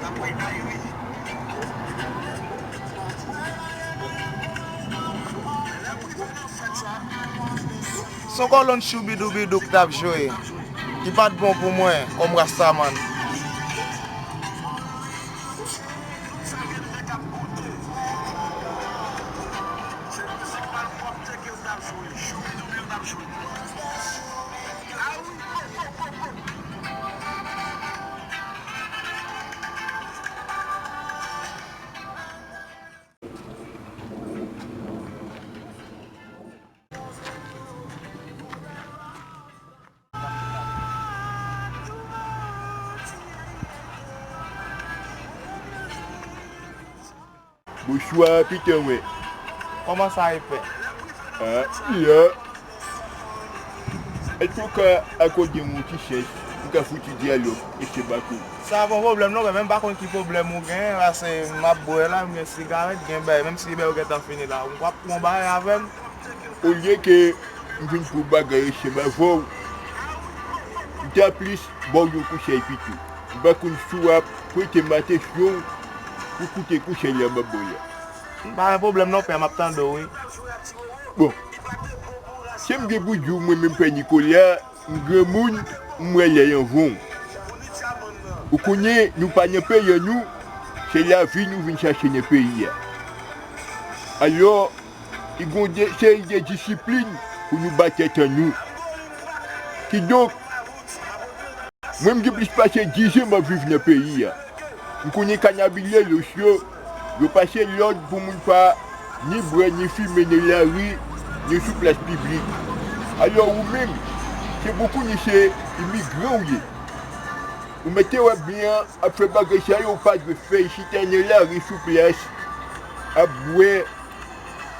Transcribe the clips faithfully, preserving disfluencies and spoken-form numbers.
Se yon kòlonn choubidoubidou k t ap jwe, ki pa t bon pou mwen kòm rastaman. Bonswa, pitit mwen. Kòman sa ye, pè? Ah, byen. Èske w ka akòde m yon ti chans pou n ka fè yon ti dyalòg, mesye Bakou? Sa pa yon pwoblèm non, pè, men m pa konn ki pwoblèm ou genyen, paske m ap bwè la, m gen sigarèt, gen bagay, menm si bagay yo gentan fini la, ou p ap pran bagay avè m? Olye ke m vin pou bagay ansanm avè w, m ta plis ba w yon konsèy pito. M pa konn si w ap prete m atansyon pou koute konsèy la m ap ba w la. Pa gen pwoblèm non, pè, m ap tande w, wi. Bon, sa m gen pou di w, mwen menm, pè Nikola, m granmoun, m wè lè y anvan w. Ou konnen, nou pa nan peyi an nou, se lavi nou vin chache nan peyi a. Alò, li gen yon de, seri de disiplin pou nou ba tèt an nou. Kidonk, mwen, m gen plis pase diz an m ap viv nan peyi a. M konnen kannabilelos yo, yo pase lòd pou moun pa ni bwè, ni fimen nan lari, ni sou plas piblik. Alò, ou menm, se pou konnen se imigran w ye. Ou mèt te wè byen an ap fè bagay sa yo, ou pa dwe fè, chita nan lari sou plas, ap bwè,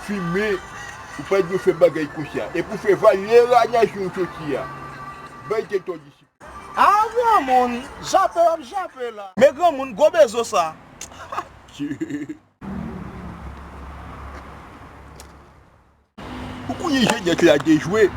fimen, ou pa dwe fè bagay konsa. E pou fè valè a nasyon w soti a, bay tèt w disiplin. Ah, granmoun, jape w ap jape la. Men granmoun, gwo bezo sa. Ou konnen jènès la dejwe,